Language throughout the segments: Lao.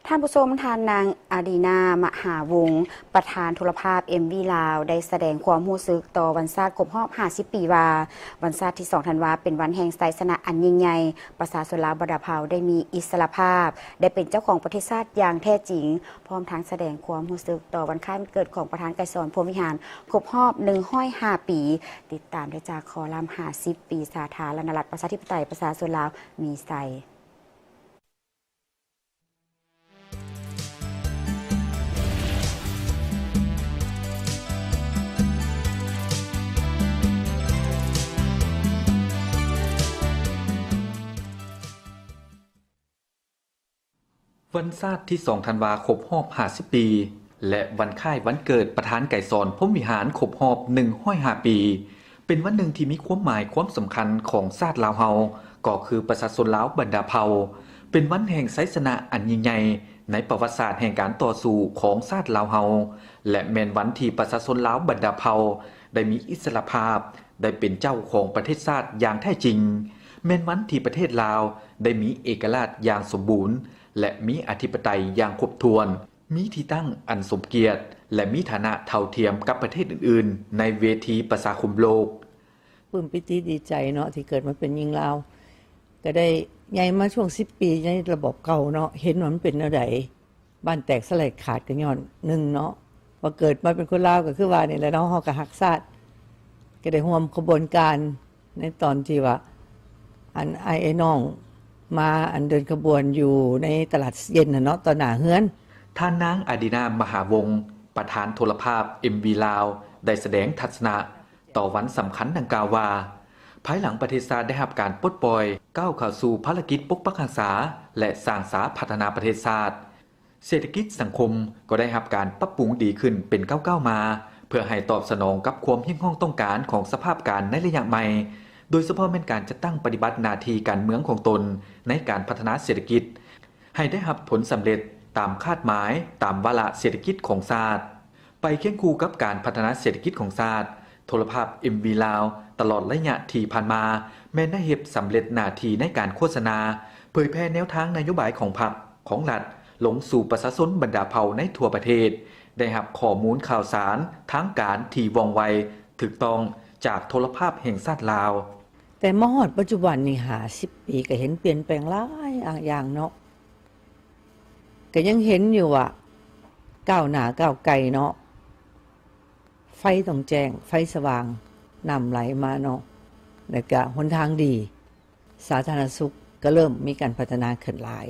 ທ່ານຜູ້ຊົມ, ທ່ານນາງ ອາດີນາ ມະຫາວົງ ປະທານໂທລະພາບ ເອັມວີ ລາວ ໄດ້ສະແດງຄວາມຮູ້ສຶກຕໍ່ວັນຊາດຄົບຮອບຫ້າສິບປີວ່າ, ວັນຊາດທີສອງທັນວາເປັນວັນແຫ່ງໄຊຊະນະອັນຍິ່ງໃຫຍ່, ປະຊາຊົນລາວບັນດາເຜົ່າໄດ້ມີອິດສະຫຼະພາບ, ໄດ້ເປັນເຈົ້າຂອງປະເທດຊາດຢ່າງແທ້ຈິງ, ພ້ອມທັງສະແດງຄວາມຮູ້ສຶກຕໍ່ວັນຄ້າຍວັນເກີດຂອງປະທານໄກສອນ ພົມວິຫານ ຄົບຮອບໜຶ່ງຮ້ອຍຫ້າປີ. ຕິດຕາມໄດ້ຈາກຄອລັມຫ້າສິບປີສາທາລະນະລັດ ປະຊາທິປະໄຕ ປະຊາຊົນລາວມີໄຊ. ວັນຊາດທີສອງທັນວາຄົບຮອບຫ້າສິບປີ ແລະ ວັນຄ້າຍວັນເກີດປະທານໄກສອນ ພົມວິຫານ ຄົບຮອບໜຶ່ງຮ້ອຍຫ້າປີ ເປັນວັນໜຶ່ງທີ່ມີຄວາມໝາຍຄວາມສຳຄັນຂອງຊາດລາວເຮົາ ກໍຄືປະຊາຊົນລາວບັນດາເຜົ່າ, ເປັນວັນແຫ່ງໄຊຊະນະອັນຍິ່ງໃຫຍ່ໃນປະຫວັດສາດແຫ່ງການຕໍ່ສູ້ຂອງຊາດລາວເຮົາ ແລະ ແມ່ນວັນທີ່ປະຊາຊົນລາວບັນດາເຜົ່າໄດ້ມີອິດສະຫຼະພາບ, ໄດ້ເປັນເຈົ້າຂອງປະເທດຊາດຢ່າງແທ້ຈິງ, ແມ່ນວັນທີ່ປະເທດລາວໄດ້ມີເອກະລາດຢ່າງສົມບູນ ແລະ ມີອະທິປະໄຕຢ່າງຄົບຖ້ວນ, ມີທີ່ຕັ້ງອັນສົມກຽດ ແລະ ມີຖານະເທົ່າທຽມກັບປະເທດອື່ນໆໃນເວທີປະຊາຄົມໂລກ. ປຶ້ມປີຕິດີໃຈເນາະ ທີ່ເກີດມາເປັນຍິງລາວ, ກໍໄດ້ໃຫຍ່ມາຊ່ວງສິບປີໃນລະບອບເກົ່າເນາະ, ເຫັນວ່າມັນເປັນແນວໃດ, ບ້ານແຕກສະແຫຼກຂາດກໍຍ້ອນໜຶ່ງເນາະ ວ່າເກີດມາເປັນຄົນລາວ ກໍຄືວ່ານີ້ແຫຼະເນາະ, ເຮົາກໍຮັກຊາດ, ກໍໄດ້ຮ່ວມຂະບວນການໃນຕອນທີ່ວ່າ ອັນອ້າຍອ້າຍນ້ອງມາ ອັນເດີນຂະບວນຢູ່ໃນຕະຫຼາດເຢັນຫັ້ນເນາະ ຕໍ່ໜ້າເຮືອນ. ທ່ານນາງ ອາດີນາ ມະຫາວົງ ປະທານໂທລະພາບ ເອັມ ວີ ລາວ ໄດ້ສະແດງທັດສະນະຕໍ່ວັນສຳຄັນດັ່ງກ່າວວ່າ, ພາຍຫຼັງປະເທດຊາດໄດ້ຮັບການປົດປ່ອຍ, ກ້າວເຂົ້າສູ່ພາລະກິດປົກປັກຮັກສາ ແລະ ສ້າງສາພັດທະນາປະເທດຊາດ, ເສດຖະກິດສັງຄົມກໍໄດ້ຮັບການປັບປຸງດີຂຶ້ນເປັນກ້າວໆມາ, ເພື່ອໃຫ້ຕອບສະໜອງກັບຄວາມຮຽກຮ້ອງຕ້ອງການຂອງສະພາບການໃນໄລຍະໃໝ່, ໂດຍສະເພາະແມ່ນການຈັດຕັ້ງປະຕິບັດໜ້າທີ່ການເມືອງຂອງຕົນໃນການພັດທະນາເສດຖະກິດ ໃຫ້ໄດ້ຮັບຜົນສຳເລັດຕາມຄາດໝາຍ, ຕາມວາລະເສດຖະກິດຂອງຊາດ. ໄປຄຽງຄູ່ກັບການພັດທະນາເສດຖະກິດຂອງຊາດ, ໂທລະພາບ ເອັມ ວີ ລາວ ຕະຫຼອດໄລຍະທີ່ຜ່ານມາ ແມ່ນໄດ້ເຮັດສຳເລັດໜ້າທີ່ໃນການໂຄສະນາ, ເຜີຍແຜ່ແນວທາງນະໂຍບາຍຂອງພັກ, ຂອງລັດ ລົງສູ່ປະຊາຊົນບັນດາເຜົ່າໃນທົ່ວປະເທດ, ໄດ້ຮັບຂໍ້ມູນຂ່າວສານທາງການທີ່ວ່ອງໄວ, ຖືກຕ້ອງຈາກໂທລະພາບແຫ່ງຊາດລາວ. ແຕ່ມາຮອດປັດຈຸບັນນີ້ຫ້າສິບປີ ກໍເຫັນປ່ຽນແປງຫຼາຍຢ່າງເນາະ, ກໍຍັງເຫັນຢູ່ວ່າກ້າວໜ້າກ້າວໄກເນາະ, ໄຟຕ້ອງແຈ້ງ, ໄຟສະຫວ່າງ, ນ້ຳໄຫຼມາເນາະ, ແລ້ວກະຫົນທາງດີ, ສາທາລະນະສຸກກໍເລີ່ມມີການພັດທະນາຂຶ້ນຫຼາຍ.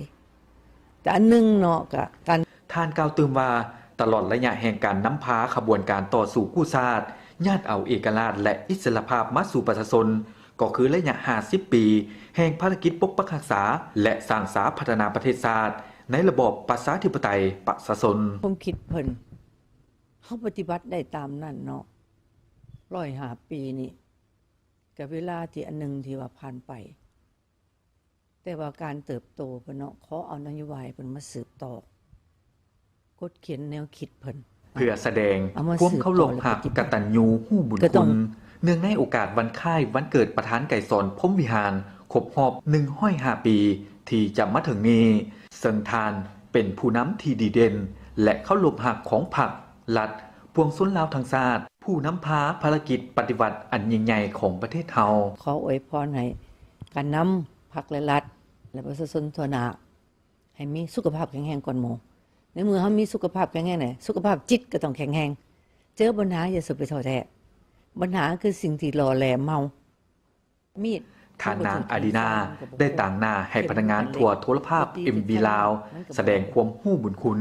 ແຕ່ອັນໜຶ່ງເນາະ ກະການ ທ່ານກ່າວຕື່ມວ່າ, ຕະຫຼອດໄລຍະແຫ່ງການນຳພາຂະບວນການຕໍ່ສູ້ກູ້ຊາດ, ຍາດເອົາເອກະລາດ ແລະ ອິດສະຫຼະພາບມາສູ່ປະຊາຊົນ, ກໍຄືໄລຍະຫ້າສິບປີ ແຫ່ງພາລະກິດປົກປັກຮັກສາ ແລະ ສ້າງສາພັດທະນາປະເທດຊາດ ໃນລະບອບປະຊາທິປະໄຕປະຊາຊົນ. ຄວາມຄິດເພິ່ນ ເຮົາປະຕິບັດໄດ້ຕາມນັ້ນເນາະ, ຮ້ອຍຫ້າປີນີ້ ກະເວລາທີ່ອັນໜຶ່ງທີ່ວ່າຜ່ານໄປ, ແຕ່ວ່າການເຕີບໂຕເພິ່ນເນາະ, ຂໍເອົານະໂຍບາຍເພິ່ນມາສືບຕໍ່ ກົດຂຽນແນວຄິດເພິ່ນ ເພື່ອສະແດງຄວາມເຄົາລົບຮັກ ກະຕັນຍູຮູ້ບຸນຄຸນ ເນື່ອງໃນໂອກາດວັນຄ້າຍວັນເກີດປະທານໄກສອນ ພົມວິຫານ ຄົບຮອບໜຶ່ງຮ້ອຍຫ້າປີ ທີ່ຈະມາເຖິງນີ້, ເຊິ່ງທ່ານເປັນຜູ້ນຳທີ່ດີເດັ່ນ ແລະ ເຄົາລົບຮັກຂອງພັກ, ລັດ, ປວງຊົນລາວທັງຊາດ, ຜູ້ນຳພາພາລະກິດປະຕິວັດອັນຍິ່ງໃຫຍ່ຂອງປະເທດເຮົາ. ຂໍອວຍພອນໃຫ້ການນຳພັກ ແລະ ລັດ ແລະ ປະຊາຊົນທົ່ວໜ້າ ໃຫ້ມີສຸຂະພາບແຂງແຮງກ່ອນໝູ່. ໃນເມື່ອເຮົາມີສຸຂະພາບແຂງແຮງແລ້ວ, ສຸຂະພາບຈິດກໍຕ້ອງແຂງແຮງ. ເຈີບັນຫາຢ່າສູ່ໄປທໍ້ແທ້. ບັນຫາຄືສິ່ງທີ່ຫຼໍ່ແຫຼມເຮົາ. ມີດ ທ່ານນາງ ອາດີນາ ໄດ້ຕາງໜ້າໃຫ້ພະນັກງານທົ່ວໂທລະພາບ ເອັມ ວີ ລາວ ສະແດງຄວາມຮູ້ບຸນຄຸນ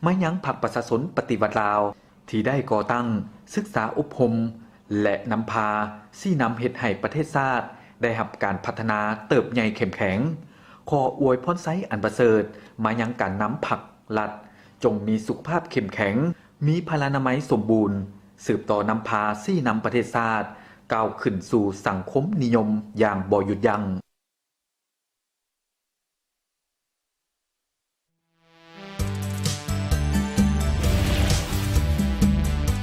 ມາຍັງພັກປະຊາຊົນປະຕິວັດລາວ ທີ່ໄດ້ກໍ່ຕັ້ງ, ສຶກສາອົບຮົມ ແລະ ນຳພາຊີ້ນຳເຮັດໃຫ້ປະເທດຊາດໄດ້ຮັບການພັດທະນາເຕີບໃຫຍ່ເຂັ້ມແຂງ. ຂໍອວຍພອນໄຊອັນປະເສີດມາຍັງການນຳພັກ, ລັດ, ຈົ່ງມີສຸຂະພາບເຂັ້ມແຂງ, ມີພະລານາໄມສົມບູນ, ສືບຕໍ່ນຳພາຊີ້ນຳປະເທດຊາດກ້າວຂຶ້ນສູ່ສັງຄົມນິຍົມຢ່າງບໍ່ຢຸດຢັ້ງ.